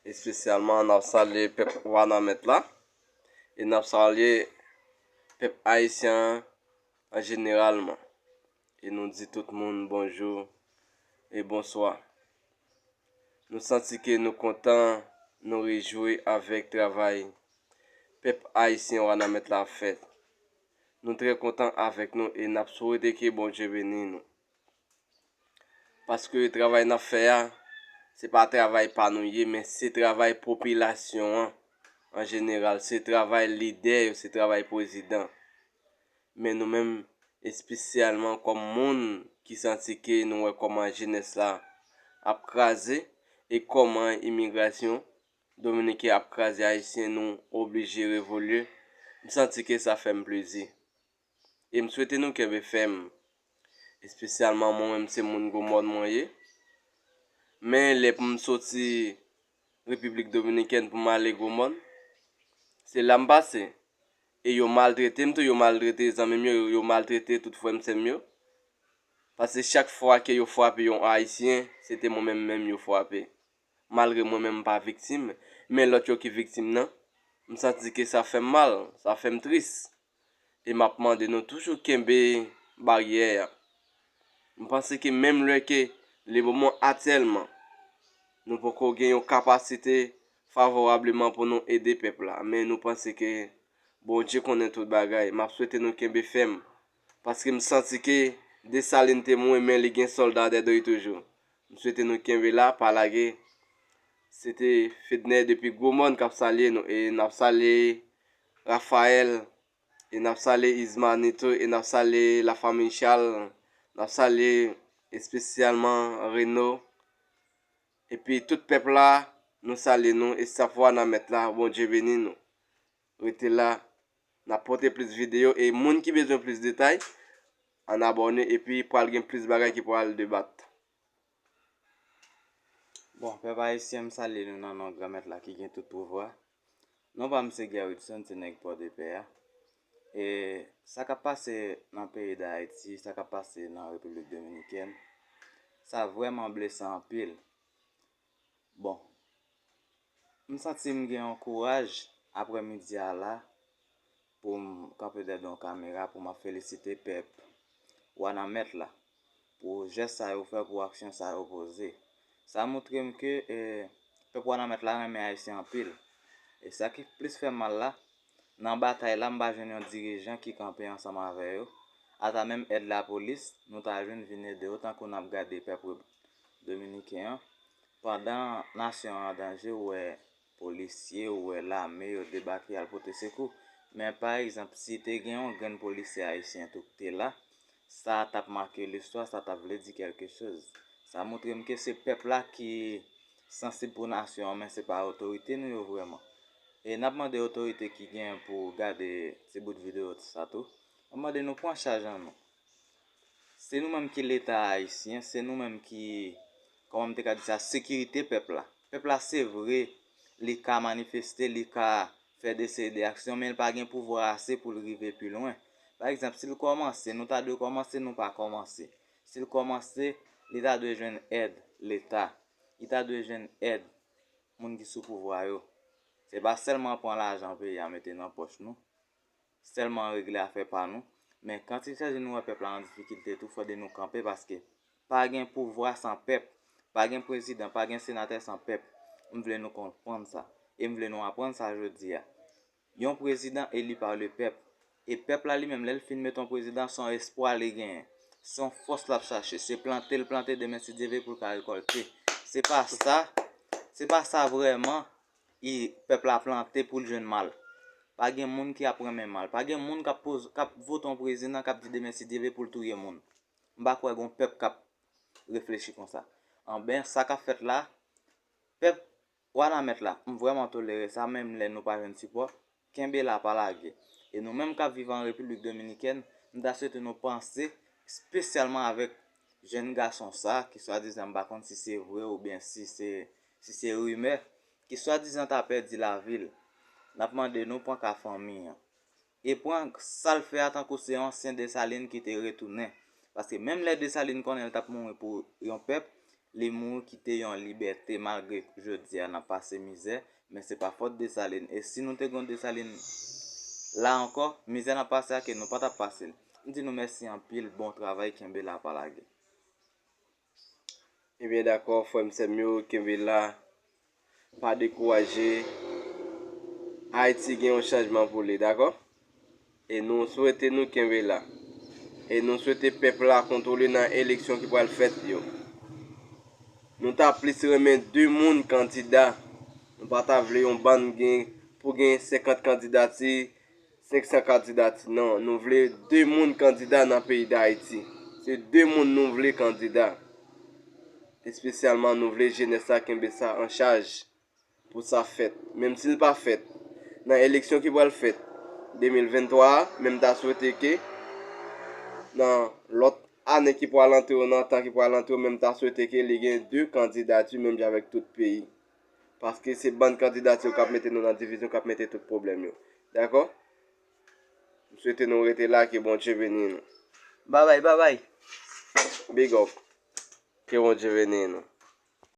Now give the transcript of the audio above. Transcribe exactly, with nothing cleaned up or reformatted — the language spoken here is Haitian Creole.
Espesyalman, n ap salye pèp Wanament la, e n ap salye pèp ayisyen an jeneralman. E nou di tout moun bonjou e bonswa. Nou santi ke nou kontan, nou rejwi avèk travay pèp ayisyen Wanament la fè. Nou trè kontan avèk nou e n ap swete ke Bondye beni nou. Paske travay n ap fè a, se pa travay pa nou ye, men se travay popilasyon an, an jeneral. Se travay lidè yo, se travay prezidan. Men nou menm, espesyalman kòm moun ki santi ke nou wè kòman jenès la ap kraze, e kòman imigrasyon dominiken ap kraze ayisyen, nou oblije revolye. M santi ke sa fè m plezi. E m swete nou kenbe fèm. Espesyalman mwen menm, se moun Gwomòn mwen ye. Men lè pou m soti Repiblik Dominikèn pou m ale Gwomòn, se la m pase. E yo maltrete m tou, yo maltrete zanmi m yo, yo maltrete tout frè m sè m yo. Paske chak fwa ke yo frape yon ayisyen, se te mwen menm menm yo frape. Malgre mwen menm m pa viktim, men lòt yo ki viktim nan, m santi ke sa fè m mal, sa fè m tris. E m ap mande nou toujou kenbe baryè a. M panse ke menm lè ke le moman aktyèlman, nou poko gen yon kapasite favorableman pou nou ede pèp la, men nou panse ke Bondye konnen tout bagay. M ap swete nou kenbe fèm, paske m santi ke Desalin te mouri, men li gen sòlda dèyè l toujou. M swete nou kenbe la, pa lage. Se te Fedner depi Gwomòn k ap salye nou, e n ap salye Rafael, e n ap salye Ismanito, e n ap salye lafanmi Charles, n ap salye espesyalman Reno. Epi tout pèp la, nou salye nou, estaf Wanament la, Bondye beni nou. Rete la, n ap pote plis videyo, e moun ki bezwen plis detay, ann abòne, epi pral gen plis bagay ki pral debat. Bon, pèp ayisyen, m salye nou nan non Granmèt la ki gen tout pouvwa. Non pa m se Guy Wilson, se nèg Pòdepè a. E sa k ap pase nan peyi Dayiti, sa k ap pase nan Repiblik Dominikèn, sa vrèman blesan anpil. Bon, m santi m gen yon kouraj aprè midi a la pou m kanpe dèyè yon kamera pou m ap felisite pèp Wanament la pou jès sa yo fè, pou aksyon sa yo poze. Sa montre m ke, eh, pèp Wanament la renmen Ayisyen anpil. E sa ki plis fè m mal la, nan batay la, m pa jwenn yon dirijan ki kanpe ansanm avè yo. Ata menm èd lapolis, nou ta jwenn vin ede yo, tankou n ap gade pèp Dominiken an. Pandan nasyon an an danje, ou wè polisye, ou wè lame, yo debake al pote sekou. Men pa egzanp, si te gen yon grenn polisye ayisyen tou ki te la, sa t ap make listwa, sa t ap vle di kèlke choz. Sa montre m ke se pèp la ki sansib pou nasyon an, men se pa otorite nou yo vrèman. E n ap mande otorite ki gen pou gade ti bout videyo sa tou, n ap mande nou pran chaj an nou. Se nou menm ki Leta ayisyen, se nou menm ki, kòman m te ka di sa, sekirite pèp la. Pèp la, se vre, li ka manifeste, li ka fè de seri de aksyon, men l pa gen pouvwa ase pou l rive pi lwen. Pa egzanp, si l kòmanse, nou ta dwe kòmanse, nou pa kòmanse. Si l kòmanse, li ta dwe jwenn èd Leta. Li ta dwe jwenn èd moun ki sou pouvwa yo. Se pa sèlman pran lajan peyi a mete nan pòch nou, sèlman regle afè pa nou. Men kantik chaje nou wè pèp la an difikilte tou, fòde nou kanpe paske pa gen pouvwa san pèp, pa gen prezidan, pa gen senatè san pèp. M vle nou konprann sa. E m vle nou aprann sa jodi a. Yon prezidan eli pa le pèp. E pèp la li menm, lè l fin met yon prezidan, se yon espwa li genyen. Se yon fòs l ap chache. Se plante l plante, demen si Dye vle pou l ka rekòlte. Se pa sa, se pa sa vrèman i pèp la plante pou l jwenn mal. Pa gen moun ki ap renmen mal. Pa gen moun k ap poz-, k ap vote yon prezidan k ap di demen si Dye vle pou l touye moun. M pa kwè gen yon pèp k ap reflechi konsa. Anben, sa k ap fèt la, pèp Wanament la, m vrèman tolere sa, menm lè nou pa jwenn sipò, kenbe la, pa lage. E nou menm k ap viv an Repiblik Dominikèn, m ta swete nou panse espesyalman avèk jèn gason sa, ki swadizan, m pa konn si se vre oubyen si se, si se rimè, ki swadizan ta pèdi lavi l. N ap mande nou pran ka fanmi an. E pran sa l fè a tankou se yon ansyen Desalin ki te retounen. Paske menm lè Desalin konnen l t ap mouri pou yon pèp, Li mouri kite yo an libète malgre jodi a n ap pase mizè, men se pa fòt Desalin. E si nou te gen yon Desalin la ankò, mizè n ap pase a ke nou pa t ap pase l. M di nou mèsi anpil, bon travay, kenbe la, pa lage. Ebyen dakò, frè m, sè m yo, kenbe la, pa dekouraje. Ayiti gen yon chanjman pou li, dakò? E nou swete nou kenbe la. E nou swete pèp la kontwole nan eleksyon ki pral fèt yo. Nou ta plis renmen de moun kandida. Nou pa ta vle yon bann gen, pou gen senkant kandidati, senk san kandidati. Non, nou vle de moun kandida nan peyi Dayiti. Se de moun nou vle kandida. Espesyalman, nou vle jenès la kenbe sa an chaj pou sa fèt. Menm si l pa fèt, nan eleksyon ki pral fèt de mil venntwa a, men m ta swete ke nan lòt ane ki pral antre yo, nan tan ki pral antre yo, men m ta swete ke li gen de kandidati, menm jan avèk tout peyi. Paske se bann kandidati yo k ap mete nou nan divizyon, k ap mete tout pwoblèm yo. Dakò? M swete nou rete la, ke Bondye beni nou. Babay, babay. Big up. Ke Bondye beni nou.